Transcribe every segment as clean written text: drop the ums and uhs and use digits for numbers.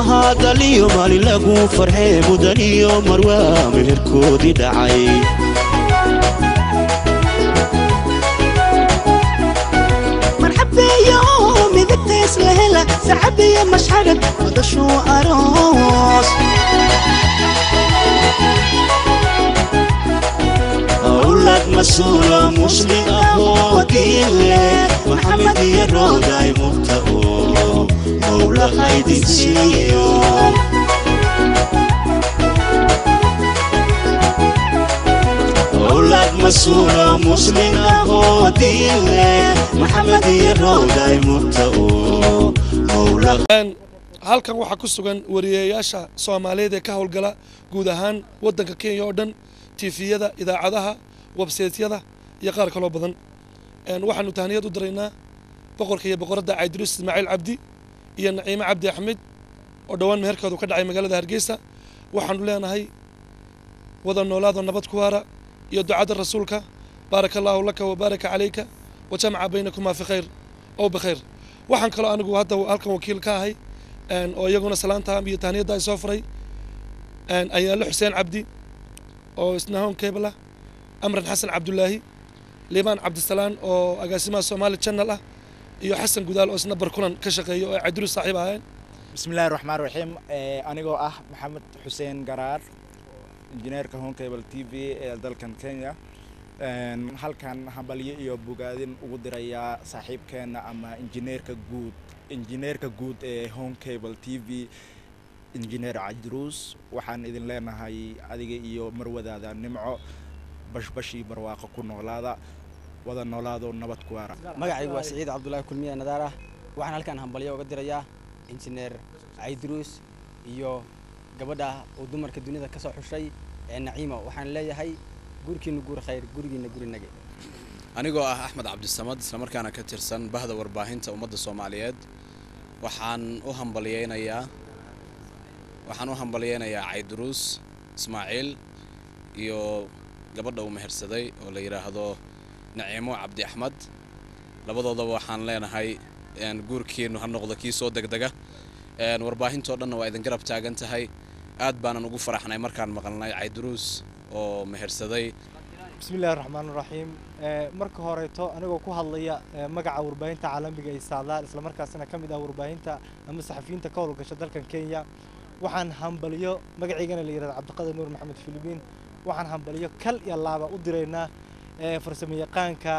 Mahadaliyo maalin lagu farxee, mudaniyo marwaa meherkoodii dhacay. Marxabeeyo midagtays la hela, sacabiya mashxarad madashuu aroos. Awlad mas-uulo muslim ahoo diin leh, Maxamed iyo Rooday mugta oo Mowla haydin siiyo. Awlad mas-uulo muslim ahoo diin leh, Maxamed iyo Rooday mugta oo Mowla. Halkan waxaa ku sugan wariyeyaasha Soomaaliyeed ee ka howlgala guud ahaan waddanka Kenya oo dhan, tifiyada, idaacadaha, websaytyada iyo qaar kaloo badan. Waxaanu tahniyad u diraynaa boqorka iyo boqoradda Caydiruus Ismaaciil Cabdi iyo Naciime Cabdi Axmed oo dhowaan meherkoodu ka dhacay magaalada Hargeysa. Waxaanu leenahay wada noolaado, nabad ku waara iyo ducada rasuulka: baaraka Allahu laka wabaaraka calayka wa jamaca baynakumaa fi khayr ow bikhayr. Waxaan kaloo anigu hadda halkan wakiil ka ahay oo iyaguna salaanta iyo tahniyadda ay soo furay Ayaalo Xuseen Cabdi oo isna Home Cable ah, Amran Xasan Cabdulaahi, Liibaan Cabdisalaan oo agaasimaha Somali Channel ah, iyo Xasan Gudaal oo isna Barkulan ka shaqeeya oo ay Cabdiruus saaxiib ahaayeen. Bismi Illahi Raxmaan Raxiim. Anigoo ah Maxamed Xuseen Garaar, injineerka Home Cable TV ee dalkan Kenya, halkan hambalyo iyo bogaadin ugu dirayaa saaxiibkeena ama injineerka guud ee Home Cable TV, Injineer Cajruus. Waxaan idin leenahay adiga iyo marwadaada Nimco, bashbashii barwaaqo ku noolaada, wada noolaado, nabad ku waara. Magacaygu waa Siciid Cabdulaahi Kulmiye Nadaar ah. Waxaan halkan hambalyo uga dirayaa Injineer Cayduruus iyo gabadha uu dumarka dunida ka soo xushay ee Naciimo. Waxaan leeyahay guurkiina guur khayr, gurigiina gurinage. Anigoo ah Axmed Cabdisamad, islamarkaana ka tirsan bahda warbaahinta ummadda Soomaaliyeed, waxaan u hambalyeynayaa Cayduruus Ismaaciil iyo gabadha uu mehersaday oo la yidhaahdo Naciimo Cabdi Axmed. Labadoodaba waxaan leenahay guurkiinu ha noqdo kii soo degdega. Warbaahintoo dhanna waa idin garab taagan tahay. Aad baanan ugu faraxnay markaan maqalnay Cayduruus oo mehersaday. Bismi Illahi Raxmaan Raxiim. Marka horeeto, anigoo ku hadlaya magaca warbaahinta caalamiga ee Saadaal, islamarkaasina ka mid ah warbaahinta ama saxafiyiinta ka howlgasha dalkan Kenya, waxaan hambaliyo, magaciygana la yihahdo Cabdiqadir Nuur Maxamed Filibiin, waxaan hambaliyo kal iyo laaba u diraynaa farsamo yaqaanka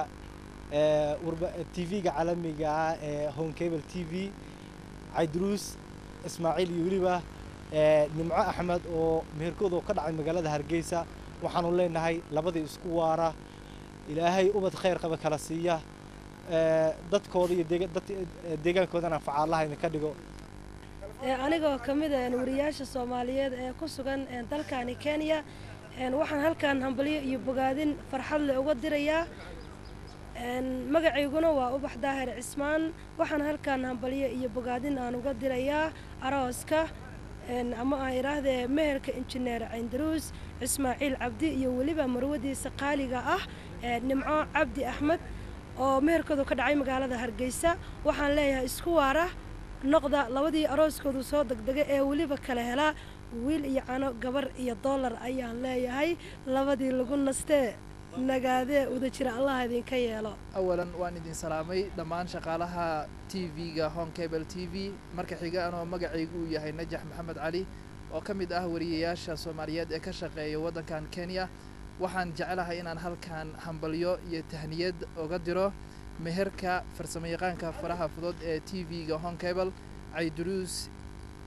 TV-ga caalamiga ah ee Home Cable TV, Cayduruus Ismaaciil iyo weliba Nimco Axmed oo meherkooda ka dhacay magaalada Hargeysa. Waxaanu leenahay labadii isku waara, Ilaahay ubad khayr qaba kala siiya, dadkooda iyo deegaankoodana anfacaalaha idinka dhigo. Anigoo ka mid ah wariyaasha Soomaaliyeed ee ku sugan dalkani Kenya, waxaan halkan hambalyo iyo bogaadin farxad leh uga dirayaa. Magacayguna waa Ubax Daahir Cismaan. Waxaan halkan hambalyo iyo bogaadin aan uga dirayaa arooska ama aan idhaahdee meherka Injineer Cindaruus Ismaaciil Cabdi iyo weliba marwadiisa qaaliga ah Nimco Cabdi Axmed oo meherkoodu ka dhacay magaalada Hargeysa. Waxaan leeyahay isku waara, noqda labadii arooskoodu soo degdega ee weliba kala helaa wiil iyo cano, gabar iyo dollar ayaan leeyahay. Labadii lagu nastee nagaadee wada jira Allah idinka yeelo. Awalan waan idin salaamay dhammaan shaqaalaha TV-ga Home Cable TV. Marka xiga, anoo magacaygu uu yahay Najax Maxamed Cali oo ka mid ah wariyayaasha Soomaaliyeed ee ka shaqeeya waddankan Kenya, waxaan jeclahay inaan halkan hambalyo iyo tahniyad uga diro meherka farsamayaqaanka faraha fudud ee TV-ga Home Cable, Cayduruus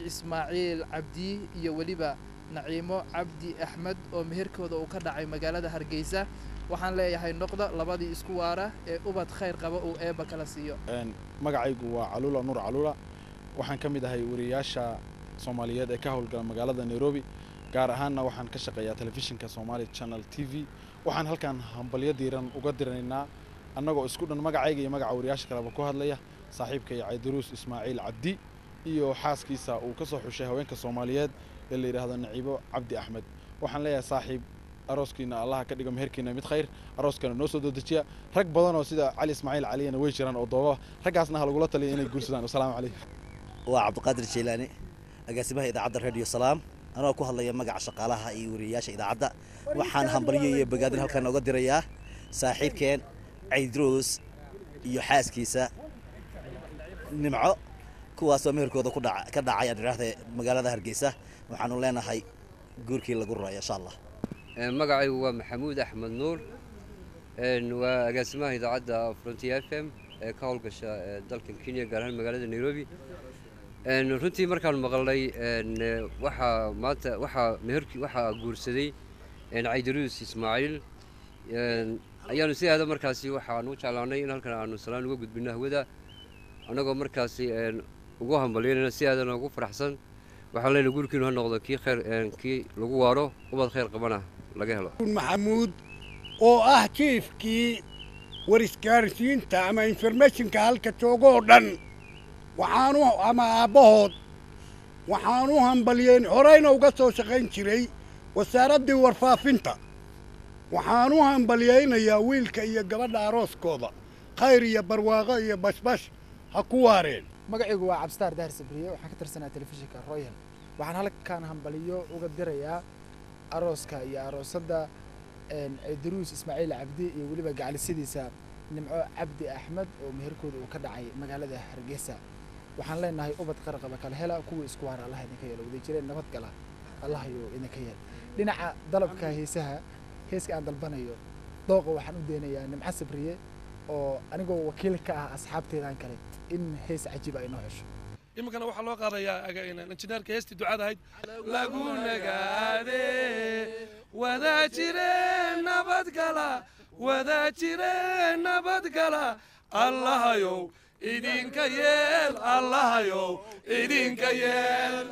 Ismaaciil Cabdi iyo weliba Naciimo Cabdi Axmed oo meherkooda uu ka dhacay magaalada Hargeysa. Waxaan leeyahay noqda labadii isku waara ee ubad khayr qaba uu Eebba kala siiyo. Magacaygu waa Caluula Nuur Caluula. Waxaan ka mid ahay wariyayaasha Soomaaliyeed ee ka howlgala magaalada Nairobi, gaar ahaanna waxaan ka shaqeeyaa telefishinka Somali Channel TV. Waxaan halkan hambalyo diiran uga diraynaa, annagoo isku dhan, magacayga iyo magaca wariyaasha kaleba ku hadlaya, saaxiibkay Caydaruus Ismaaciil Cabdi iyo xaaskiisa uu ka soo xushay haweenka Soomaaliyeed ee la yidhaahdo Naciibo Cabdi Axmed. Waxaan leeyahay saaxiib, arooskiina Allaha ka dhigo meherkiina mid khayr, arooskana noo soo dedejiya. Rag badan oo sida Cali Ismaaciil Caliyana way jiraan oo dooba, raggaasna ha lagula taliya inay guursadaan. Wasalaamu calaykum. Waa Cabdiqaadir Jeylaani. Agaasimaha idaacadda Radio Salaam, anoo ku hadlaya magaca shaqaalaha iyo wariyayaasha idaacadda, waxaan hambalyo iyo bogaadin halkan oga dirayaa saaxiibkeen Caydruus iyo xaaskiisa Nimco, kuwaasoo meherkooda ku dhaca ka dhacay, aan idhaahde, magaalada Hargeysa. Waxaanu leenahay guurkii lagu raayo, insha Allah. Magacaygu waa Maxamuud Axmed Nuur, waa agaasimaha idaacadda Frontier FM ee ka howlgasha dalkan Kenya, gaar ahaan magaalada Nairobi. Runtii markaan maqalnay waxaa maanta waxaa meherkii waxaa guursaday Caydaruus Ismaaciil, ayaanu si aada markaasi waxaan u jeclaanay in halkan aanu salaan uga gudbino hawada, annagoo markaasi ugu hambalyaynayna, si aadana ugu faraxsan. Waxaan leenahay guurkiinu ha noqdo kii khayr, kii lagu waaro, ubad khayr qabana laga helo. Maxamuud oo ah jiifkii warisgaarsiinta ama informationka halka joogo oo dhan, waxaanu ama aabbahood waxaan u hambalyeyn, horeyna uga soo shaqayn jiray wasaaraddii warfaafinta. Waxaan u hambalyaynayaa wiilka iyo gabadha arooskooda, khayr iyo barwaaqo iyo bashbash ha ku waareen. Magacaygu waa Cabsitaar Dahir Sabriye, waxaan ka tirsanaa telefishinka Royal. Waxaan halkan hambaliyo uga dirayaa arooska iyo aroosadda Caydaruus Ismaaciil Cabdi iyo weliba gacalisadiisa Nimco Cabdi Axmed oo meherkooda uu ka dhacay magaalada Hargeysa. Waxaan leenahay ubad qarqaba kala hela, kuwii isku waara Allah idinka yeelo, wada jireen nabad gala Allah ayuu idinka yeel. Dhinaca dalabka heesaha, heeska aan dalbanayo dooqa waxaan u deenayaa Nimco Sabriye oo anigoo wakiil ka ah asxaabteedan kale in hees cajiib ay noo hesho. Iminkana waxaa loo qaadayaa injineerka heestii ducada ahayd, lagu nagaade, wada jireen nabadgala, wada jireen nabadgala, Allahayow idinka yeel, Allahayow idinka yeel.